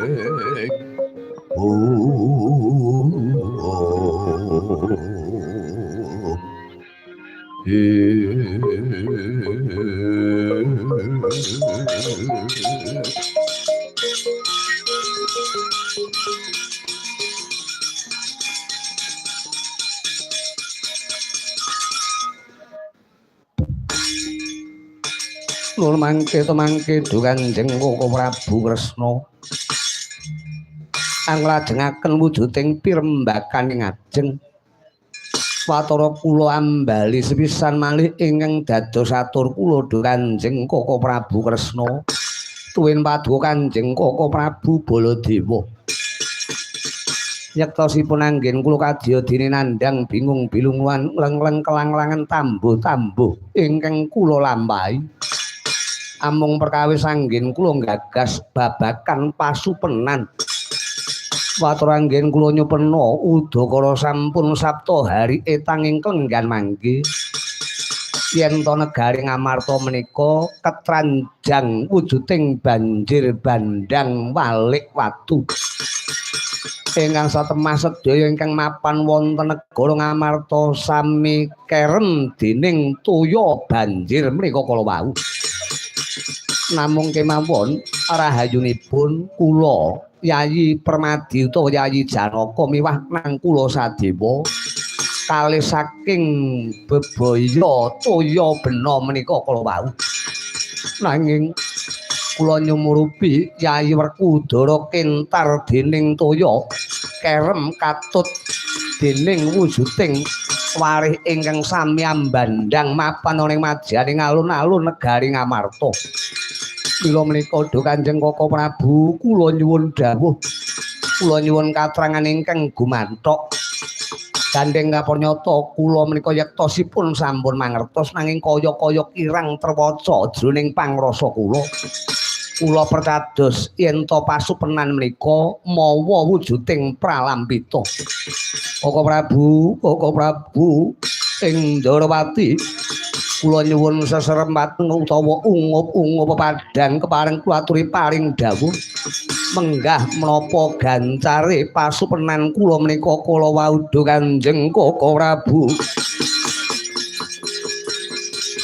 Nur mangke tumangke duh Kanjeng Koko Prabu Kresna anglajengaken wujuding pirembakan ing ajeng watara kula ambali sepisan malih ingkang dados atur kula duh Kanjeng Koko Prabu Kresna tuwin paduka Kanjeng Koko Prabu Baladewa. Yektosipun anggen kula kadya dene nandhang bingung bilungan leng-leng kelang-langan tambuh-tambuh ingkang kula lampahi. Amung perkawis anggen kula nggagas babakan pasupenan. Watara anggen kula nyupena udakara sampun sapta hari etanging klenggan mangke. Yen to negari Ngamarta menika ketranjang wujuding banjir bandhang walik watu. Ingkang satemah sedaya ingkang mapan wonten negara Ngamarta sami kerem dening toya banjir menika kala wau. Namung kemawon rahayunipun kula Yayi Permadi utawa Yayi Janaka miwah nang kula Sadewa kalih saking bebaya toya bena menika kala wau. Nanging kula nyumurupi Yayi Werkudara kentar dening toya kerem katut dening wujuding warih ingkang sami ambandang mapan ana ing madyaning alun-alun negari Ngamarta. Mila menika duh Kanjeng Koko Prabu kula nyuwun dawuh, kula nyuwun katrangan ingkang gumanthok. Gandheng kapranyata kula menika yektosipun sampun mangertos nanging kaya-kaya kirang trewaca jroning pangrasa kula. Kula percados yen to pasupenan menika mawa wujuding pralampita. Koko Prabu, Koko Prabu ing Ndarawati, kula nyuwun seserempat utawa ungup-ungup pepadang kepareng kula aturi paring dawuh menggah menapa gancare pasupenan kula menika kala wau duh Kanjeng Koko Prabu.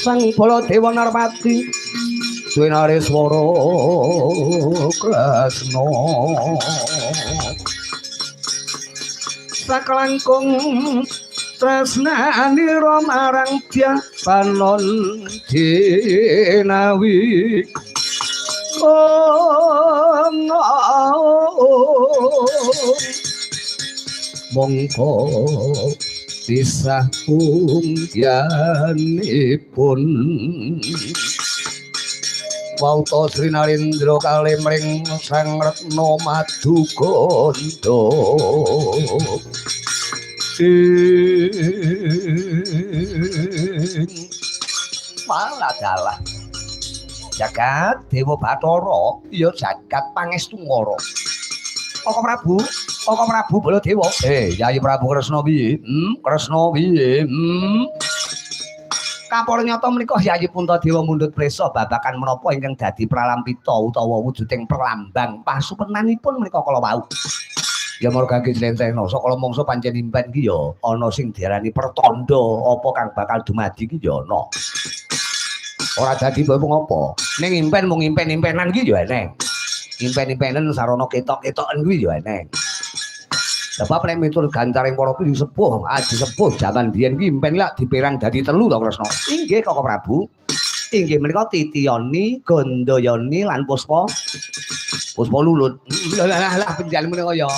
Sang Baladewa Narpati Dwenareswara Kresna saklangkung tresnanira marang Dyah Panon Jinawi. Mongko pisah punggianipun wauta Sri Narendra kalimring Sang Retna Madugandha. Waladalah jagat Dewa Bathara ya jagat Pangestungkara. Koko Prabu, Koko Prabu Baladewa. Yayi Prabu Kresna piye? Kresna piye? Kapur nyata menika Yayi Puntadewa mundhut prisa babakan menapa ingkang dadi pralampita utawa wujuding perlambang pasupenanipun menika kala wau. Ya marga jlentrehna sakala mangsa pancen impen ki ya ana sing diarani pertanda apa kang bakal dumadi ki ya ana. Ora dadi apa ngapa. Ning impen mung impen-impenan ki ya eneng. Impen-impenan sarana ketok-ketoken kuwi ya eneng. Sebab nek miturut gancaring para pili sepuh, aji sepuh jaman biyen ki impen lak diperang dadi telu to Kresna. Inggih Koko Prabu. Inggih menika Titiyani, Gandayani lan Puspa. Puspa Lulut. Lah lah lah penjal menika ya.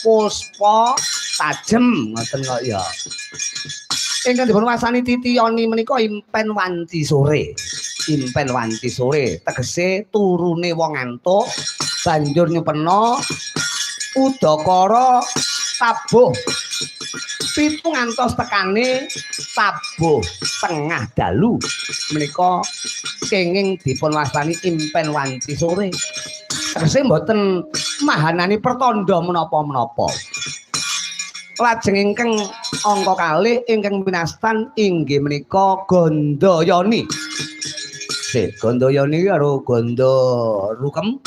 Puspa tajem ngoten kok ya. Ingkang dipun wasani Titiyani menika impen wanci sore. Impen wanci sore tegese turune wong ngantuk banjur nyupena udakara tabuh pitu ngantos tekane tabuh tengah dalu menika kenging dipun wastani impen wanci sore. Tegese mboten mahanani pertanda menapa-menapa. Lajeng ingkang angka kalih ingkang winastan inggih menika Gandayani. Sik, Gandayani karo Ganda Rukem.